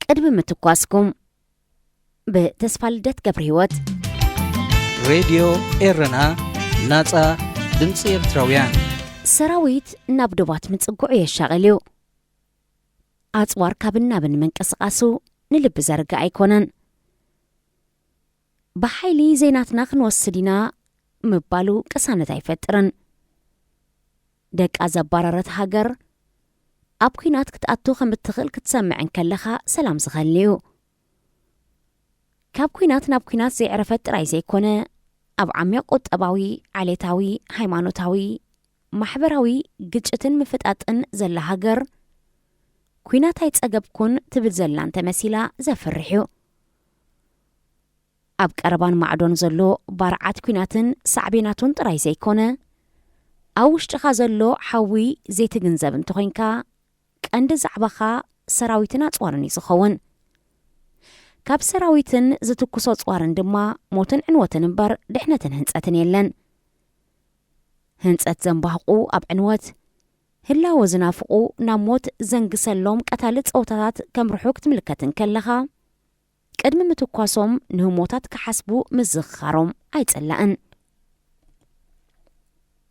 ቅድሚ ምትኳስኩም። ብተስፋ ልደት ገብረ ህይወት። ሬድዮ ኤረና፣ ናጻ ድምጺ ኤርትራውያን። ሰራዊት ናብ ዶባት ምጽግዑ የሻቕል እዩ። ኣጽዋር ካብን ናብን ምንቅስቓሱ ንልቢ ዘርግእ ኣይኮነን። ብሓይሊ ዘይናትና ክንወስድ ኢና ምባሉ ቅሳነት ኣይፈጥርን። ደቃ ዘባረረት ሃገር ኣብ ኲናት ክትኣቱ ከም እትኽእል ክትሰምዕ እንከለኻ ሰላም ዝኸሊ እዩ። ካብ ኲናት ናብ ኲናት ዘየዕረፈት ጥራይ ዘይኮነ፣ ኣብ ዓሚቕ ቁጠባዊ፣ ዓሌታዊ፣ ሃይማኖታዊ፣ ማሕበራዊ ግጭትን ምፍጣጥን ዘላ ሃገር፣ ኲናት ኣይጸገብኩን ትብል ዘላ እንተመሲላ ዘፍርሕ እዩ። ኣብ ቀረባን ማዕዶን ዘሎ ባርዓት ኲናትን ሳዕቤናቱን ጥራይ ዘይኮነ፣ ኣብ ውሽጥኻ ዘሎ ሓዊ ዘይትግንዘብ እንተኾይንካ፣ ቀንዲ ዛዕባኻ ሰራዊትን ኣጽዋርን እዩ ዝኸውን። ካብ ሰራዊትን ዝትኩሶ ኣጽዋርን ድማ ሞትን ዕንወትን እምበር ድሕነትን ህንጸትን የለን። ህንጸት ዘንባህቑ ኣብ ዕንወት፣ ህላወ ዝናፍቑ ናብ ሞት ዘንግሰሎም ቀታሊ ጸወታታት ከም ርሑቕ ክትምልከት እንከለኻ፣ ቅድሚ ምትኳሶም ንህሞታት ክሓስቡ ምዝኽኻሮም ኣይጽላእን።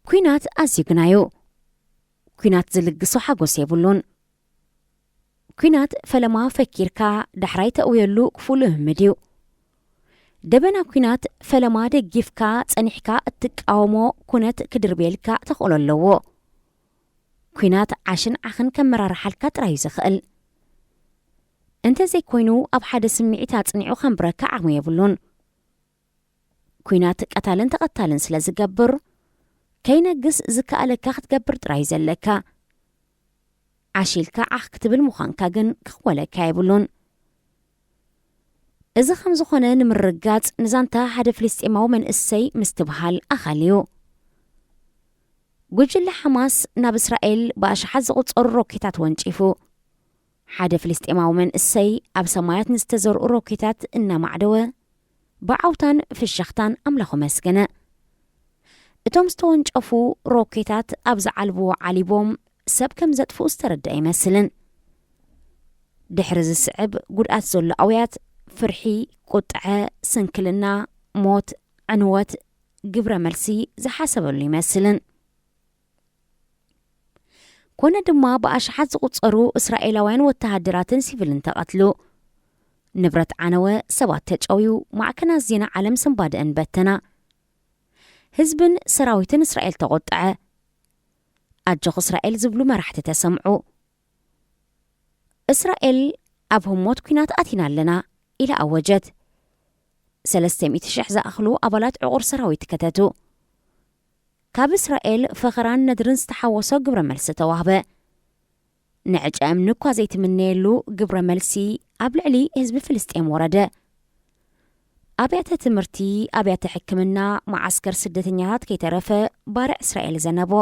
ኲናት ኣዝዩ ግናዩ። ኲናት ዝልግሶ ሓጎስ የብሉን። ኲናት ፈለማ ፈኪርካ ዳሕራይ ተእውየሉ ክፉእ ልምምድ እዩ። ደበና ኲናት ፈለማ ደጊፍካ ጸኒሕካ እትቃወሞ ኩነት ክድርብየልካ ተኽእሎ ኣለዎ። ኲናት ዓሽን ዓኽን ከመራርሓልካ ጥራይ እዩ ዝኽእል። እንተዘይኮይኑ ኣብ ሓደ ስምዒት ኣጽኒዑ ከንብረካ ዓቕሚ የብሉን። ኲናት ቀታልን ተቐታልን ስለ ዝገብር፣ ከይነግስ ዝከኣለካ ክትገብር ጥራይ እዩ ዘለካ። ዓሽ ኢልካ ዓኽ ክትብል ምዃንካ ግን ክኽወለካ የብሉን። እዚ ከም ዝኾነ ንምርግጋጽ ንዛንታ ሓደ ፍልስጤማዊ መንእሰይ ምስትብሃል ኣኻሊ እዩ። ጉጅለ ሓማስ ናብ እስራኤል ብኣሽሓት ዝቑጸሩ ሮኬታት ወንጪፉ። ሓደ ፍልስጤማዊ መንእሰይ ኣብ ሰማያት ንዝተዘርኡ ሮኬታት እናማዕደወ ብዓውታን ፍሽኽታን ኣምላኹ መስገነ። እቶም ዝተወንጨፉ ሮኬታት ኣብ ዝዓልብዎ ዓሊቦም ሰብ ከም ዘጥፍኡ ዝተረድአ ኣይመስልን። ድሕሪ ዝስዕብ ጉድኣት ዘሎ ኣውያት፣ ፍርሒ፣ ቁጥዐ፣ ስንክልና፣ ሞት፣ ዕንወት፣ ግብረ መልሲ ዝሓሰበሉ ይመስልን። ኮነ ድማ ብኣሽሓት ዝቑጸሩ እስራኤላውያን ወተሃደራትን ሲቪልን ተቐትሉ። ንብረት ዓነወ፣ ሰባት ተጨውዩ፣ ማዕከናት ዜና ዓለም ስንባደአን በተና። ህዝብን ሰራዊትን እስራኤል ተቖጥዐ። ኣጆኽ እስራኤል ዝብሉ መራሕቲ ተሰምዑ። እስራኤል ኣብ ህሞት ኲናት ኣቲና ኣለና ኢላ ኣወጀት። ሰለስተ ሚእቲ ሽሕ ዝኣኽሉ ኣባላት ዕቑር ሰራዊት ከተቱ። ካብ እስራኤል ፈኸራን ነድርን ዝተሓወሶ ግብረ መልሲ ተዋህበ። ንዕጨ እምኒ እኳ ዘይትምነየሉ ግብረ መልሲ ኣብ ልዕሊ ህዝቢ ፍልስጤም ወረደ። ኣብያተ ትምህርቲ፣ ኣብያተ ሕክምና፣ መዓስከር ስደተኛታት ከይተረፈ ባርዕ እስራኤል ዘነቦ።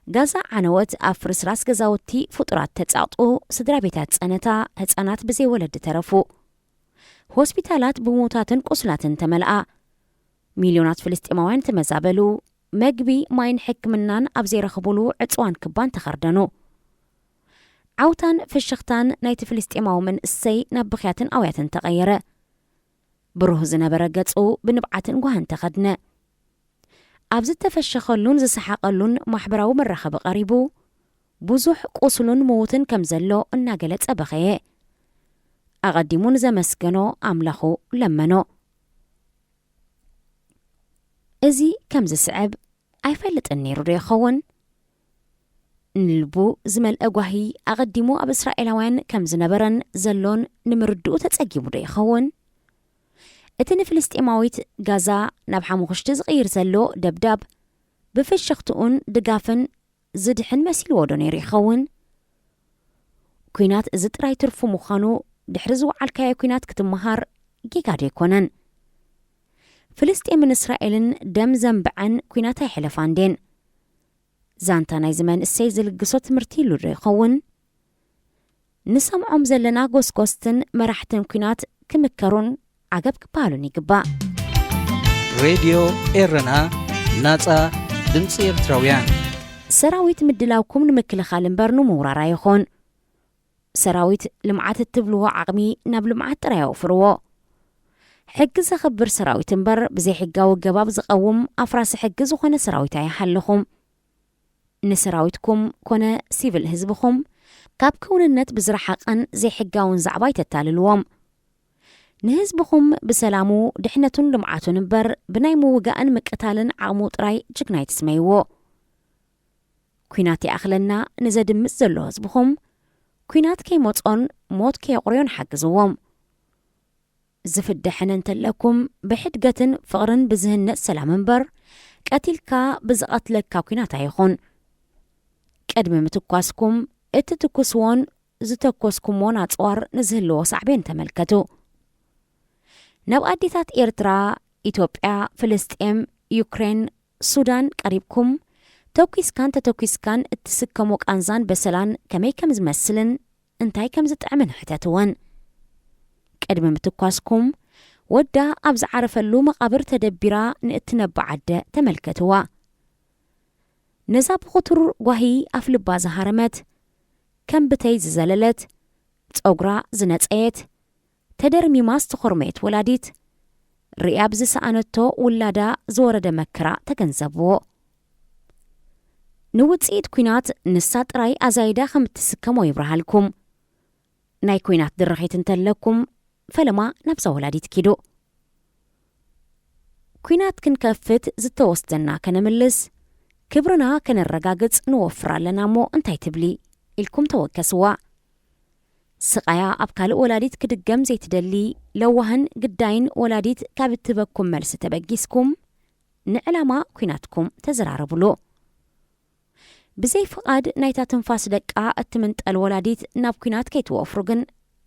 ጋዛ ዓነወት፣ ኣብ ፍርስራስ ገዛውቲ ፍጡራት ተጻቕጡ፣ ስድራ ቤታት ጸነታ፣ ህጻናት ብዘይ ወለዲ ተረፉ። ሆስፒታላት ብሞታትን ቁስላትን ተመልኣ። ሚልዮናት ፍልስጤማውያን ተመዛበሉ። መግቢ፣ ማይን ሕክምናን ኣብ ዘይረኽቡሉ ዕጽዋን ክባን ተኸርደኑ። ዓውታን ፍሽኽታን ናይቲ ፍልስጤማዊ መንእሰይ ናብ ብኽያትን ኣውያትን ተቐየረ። ብሩህ ዝነበረ ገጹ ብንብዓትን ጓህን ተኸድነ። ኣብ ዝተፈሸኸሉን ዝሰሓቐሉን ማሕበራዊ መራኸቢ ቀሪቡ፣ ብዙሕ ቁስሉን ምዉትን ከም ዘሎ እናገለጸ በኸየ። ኣቐዲሙ ንዘመስገኖ ኣምላኹ ለመኖ። እዚ ከም ዝስዕብ ኣይፈልጥን ነይሩ ዶ ይኸውን? ንልቡ ዝመልአ ጓሂ ኣቐዲሙ ኣብ እስራኤላውያን ከም ዝነበረን ዘሎን ንምርድኡ ተጸጊሙ ዶ ይኸውን? እቲ ንፍልስጤማዊት ጋዛ ናብ ሓሙኽሽቲ ዝቕይር ዘሎ ደብዳብ፣ ብፍሽኽትኡን ድጋፍን ዝድሕን መሲልዎ ዶ ነይሩ ይኸውን? ኲናት እዚ ጥራይ ትርፉ ምዃኑ ድሕሪ ዝወዓልካዮ ኲናት ክትመሃር ጌጋ ዶ ኣይኮነን? ፍልስጤምን እስራኤልን ደም ዘንብዐን ኲናት ኣይሕለፋን ድየን? ዛንታ ናይዚ መንእሰይ ዝልግሶ ትምህርቲ ይህሉ ዶ ይኸውን? ንሰምዖም ዘለና ጎስጎስትን መራሕትን ኲናት ክምከሩን ዓገብ ክበሃሉን ይግባእ። ሬድዮ ኤረና፣ ናጻ ድምጺ ኤርትራውያን። ሰራዊት ምድላውኩም ንምክልኻል እምበር ንምውራር ኣይኹን። ሰራዊት ልምዓት እትብልዎ ዓቕሚ ናብ ልምዓት ጥራይ ኣውፍርዎ። ሕጊ ዘኽብር ሰራዊት እምበር ብዘይሕጋዊ ገባብ ዝቐውም ኣፍራሲ ሕጊ ዝኾነ ሰራዊት ኣይሃለኹም። ንሰራዊትኩም ኮነ ሲቪል ህዝብኹም ካብ ክውንነት ብዝረሓቐን ዘይሕጋውን ዛዕባ ኣይተታልልዎም። ንህዝብኹም ብሰላሙ፣ ድሕነቱን ልምዓቱን እምበር ብናይ ምውጋእን ምቅታልን ዓቕሙ ጥራይ ጅግና ኣይትስመይዎ። ኲናት ይኣኽለና ንዘድምጽ ዘሎ ህዝብኹም፣ ኲናት ከይመጾን ሞት ከየቑርዮን ሓግዝዎም። ዝፍደ ሕነ እንተለኩም፣ ብሕድገትን ፍቕርን ብዝህነጽ ሰላም እምበር፣ ቀቲልካ ብዝቐትለካ ኲናት ኣይኹን። ቅድሚ ምትኳስኩም፣ እትትኩስዎን ዝተኮስኩምዎን ኣጽዋር ንዝህልዎ ሳዕቤን ተመልከቱ። ናብ ኣዴታት ኤርትራ፣ ኢትዮጵያ፣ ፍልስጤም፣ ዩክሬን፣ ሱዳን ቀሪብኩም፣ ተኲስካን ተተኲስካን እትስከሞ ቃንዛን በሰላን ከመይ ከም ዝመስልን እንታይ ከም ዝጥዕምን ሕተትወን። ቅድሚ ምትኳስኩም፣ ወዳ ኣብ ዝዓረፈሉ መቓብር ተደቢራ ንእትነብዕ ኣደ ተመልከትዋ። ነዛ ብኽቱር ጓሂ ኣፍልባ ዝሃረመት፣ ከም ብተይ ዝዘለለት፣ ጸጉራ ዝነጸየት፣ ተደርሚማ ዝተኾርመየት ወላዲት፣ ርእያ ብዝሰኣነቶ ውላዳ ዝወረደ መከራ ተገንዘብዎ። ንውጽኢት ኲናት ንሳ ጥራይ ኣዛይዳ ከም እትስከሞ ይብርሃልኩም። ናይ ኲናት ድርኺት እንተለኩም፣ ፈለማ ናብዛ ወላዲት ኪዱ። ኲናት ክንከፍት ዝተወስደና ከነምልስ፣ ክብርና ከነረጋግጽ ንወፍር ኣለና እሞ እንታይ ትብሊ? ኢልኩም ተወከስዋ። ስቓያ ኣብ ካልእ ወላዲት ክድገም ዘይትደሊ፣ ለዋህን ግዳይን ወላዲት ካብ እትበኩም መልሲ ተበጊስኩም፣ ንዕላማ ኲናትኩም ተዘራረብሉ። ብዘይ ፍቓድ ናይታ ትንፋስ ደቃ እትምንጠል ወላዲት ናብ ኲናት ከይትወፍሩ ግን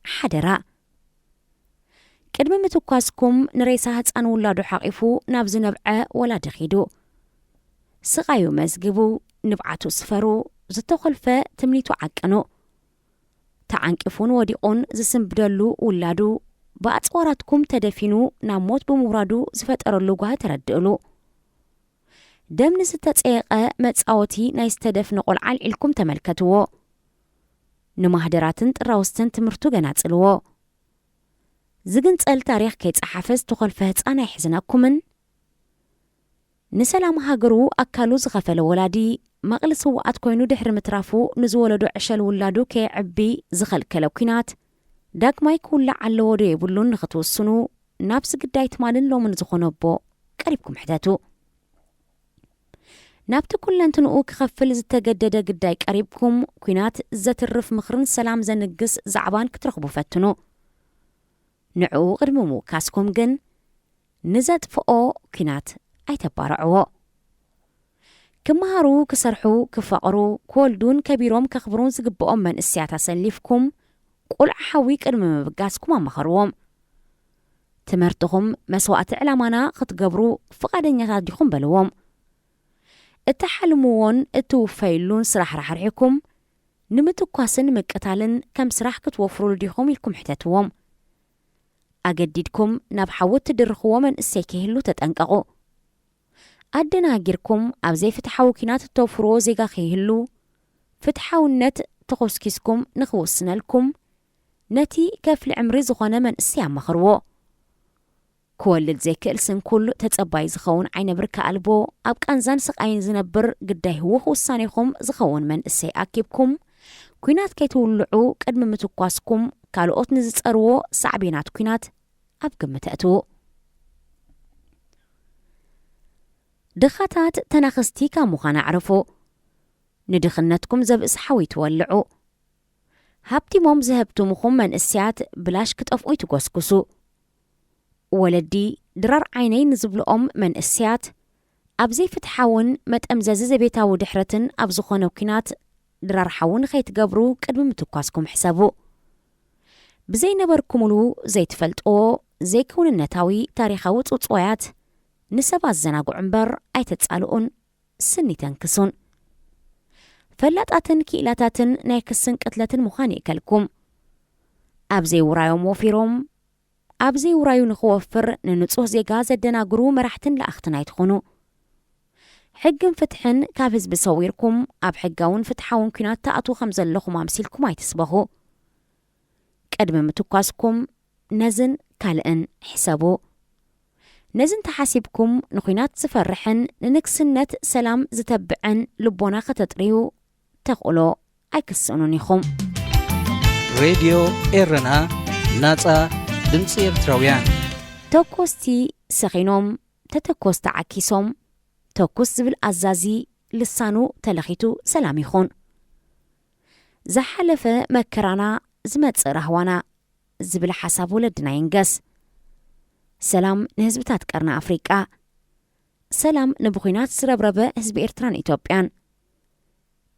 ሓደራ። ቅድሚ ምትኳስኩም ንሬሳ ህጻን ውላዱ ሓቒፉ ናብ ዝነብዐ ወላዲ ኺዱ። ስቓዩ መዝግቡ፣ ንብዓቱ ስፈሩ፣ ዝተኾልፈ ትምኒቱ ዓቅኑ። ተዓንቂፉን ወዲቑን ዝስንብደሉ ውላዱ ብኣጽዋራትኩም ተደፊኑ ናብ ሞት ብምውራዱ ዝፈጠረሉ ጓሂ ተረድእሉ። ደም ንዝተጸየቐ መጻወቲ ናይ ዝተደፍነ ቆልዓ ኣልዒልኩም ተመልከትዎ። ንማህደራትን ጥራውስትን ትምህርቱ ገናጽልዎ። ዝግንጸል ታሪኽ ከይጸሓፈ ዝተኾልፈ ህጻን ኣይሕዝነኩምን? ንሰላም ሃገሩ ኣካሉ ዝኸፈለ ወላዲ፣ መቕሊ ስውኣት ኮይኑ ድሕሪ ምትራፉ ንዝወለዶ ዕሸል ውላዱ ከየዕቢ ዝኸልከለ ኲናት፣ ዳግማይ ክውላዕ ኣለዎ ዶ የብሉን ንኽትውስኑ፣ ናብዚ ግዳይ ትማልን ሎምን ዝኾነ ኣቦ ቀሪብኩም ሕተቱ። ናብቲ ኩለንትንኡ ክኸፍል ዝተገደደ ግዳይ ቀሪብኩም፣ ኲናት ዘትርፍ ምኽርን ሰላም ዘንግስ ዛዕባን ክትረኽቡ ፈትኑ። ንዕኡ ቅድሚ ምውካስኩም ግን፣ ንዘጥፍኦ ኲናት ኣይተባርዕዎ። ክመሃሩ፣ ክሰርሑ፣ ክፋቕሩ፣ ክወልዱን ከቢሮም ከኽብሩን ዝግብኦም መንእሰያት ኣሰሊፍኩም፣ ቁልዓ ሓዊ ቅድሚ ምብጋስኩም ኣማኸርዎም። ትምህርትኹም መስዋእቲ ዕላማና ክትገብሩ ፍቓደኛታት ዲኹም በልዎም። እትሓልምዎን እትውፈይሉን ስራሕ ራሕሪሕኩም፣ ንምትኳስን ምቅታልን ከም ስራሕ ክትወፍሩሉ ዲኹም ኢልኩም ሕተትዎም። ኣገዲድኩም ናብ ሓዊ እትድርኽዎ መንእሰይ ከይህሉ ተጠንቀቑ። ኣደናጊርኩም ኣብ ዘይፍትሓዊ ኲናት እተውፍርዎ ዜጋ ከይህሉ፣ ፍትሓውነት ተኾስኪስኩም ንኽውስነልኩም፣ ነቲ ከፍሊ ዕምሪ ዝኾነ መንእሰይ ኣማኽርዎ። ክወልድ ዘይክእል ስንኩል፣ ተጸባይ ዝኸውን ዓይነ ብርኪ ኣልቦ፣ ኣብ ቃንዛን ስቓይን ዝነብር ግዳይ ህዉኽ ውሳኔኹም ዝኸውን መንእሰይ ኣኪብኩም፣ ኲናት ከይትውልዑ ቅድሚ ምትኳስኩም፣ ካልኦት ንዝጸርዎ ሳዕቤናት ኲናት ኣብ ግምት ኣእትዉ። ድኻታት ተናኸስቲ ካብ ምዃን ኣዕርፉ። ንድኽነትኩም ዘብእስ ሓዊ ትወልዑ። ሃብቲሞም ዘህብትሙኹም መንእሰያት ብላሽ ክጠፍኡ ይትጎስጉሱ። ወለዲ ድራር ዓይነይ ንዝብልኦም መንእሰያት ኣብ ዘይፍትሓውን መጠምዘዚ ዘቤታዊ ድሕረትን ኣብ ዝኾነ ኲናት ድራር ሓዊ ንኸይትገብሩ ቅድሚ ምትኳስኩም ሕሰቡ። ብዘይነበርኩምሉ ዘይትፈልጥዎ ዘይክውንነታዊ ታሪኻዊ ጽውጽዋያት ንሰብ ኣዘናግዑ እምበር ኣይተጻልኡን፣ ስኒ ተንክሱን። ፈላጣትን ክኢላታትን ናይ ክስን ቅትለትን ምዃን ይእከልኩም። ኣብ ዘይውራዮም ወፊሮም፣ ኣብ ዘይውራዩ ንኽወፍር ንንጹህ ዜጋ ዘደናግሩ መራሕትን ለኣኽትን ኣይትኹኑ። ሕግን ፍትሕን ካብ ህዝቢ ሰዊርኩም፣ ኣብ ሕጋውን ፍትሓውን ኲናት ትኣትዉ ከም ዘለኹም ኣምሲልኩም ኣይትስበኹ። ቅድሚ ምትኳስኩም ነዝን ካልእን ሕሰቡ። ነዚ እንተሓሲብኩም ንኹናት ዝፈርሕን ንንግስነት ሰላም ዝተብዕን ልቦና ከተጥርዩ ተኽእሎ ኣይክስእኑን ኢኹም። ሬድዮ ኤረና፣ ናጻ ድምፂ ኤርትራውያን። ተኮስቲ ሰኺኖም፣ ተተኮስቲ ዓኪሶም፣ ተኩስ ዝብል ኣዛዚ ልሳኑ ተለኺቱ ሰላም ይኹን። ዝሓለፈ መከራና ዝመጽእ ራህዋና ዝብል ሓሳብ ወለድና ይንገስ። ሰላም ንህዝብታት ቀርኒ ኣፍሪቃ። ሰላም ንብኹናት ዝረብረበ ህዝቢ ኤርትራን ኢትዮጵያን።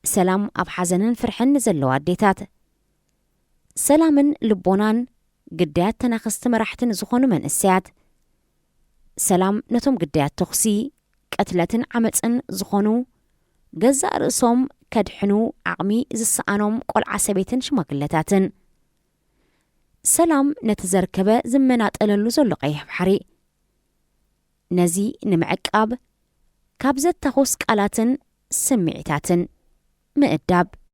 ሰላም ኣብ ሓዘንን ፍርሕን ንዘለዋ ኣዴታት። ሰላምን ልቦናን ግዳያት ተናኸስቲ መራሕትን ዝኾኑ መንእሰያት። ሰላም ነቶም ግዳያት ተኹሲ፣ ቅትለትን ዓመፅን ዝኾኑ ገዛእ ርእሶም ከድሕኑ ዓቕሚ ዝሰኣኖም ቆልዓ ሰበይትን ሽማግለታትን። ሰላም ነቲ ዘርከበ ዝመናጠለሉ ዘሎ ቀይሕ ባሕሪ። ነዚ ንምዕቃብ ካብ ዘታኹስ ቃላትን ስምዒታትን ምእዳብ።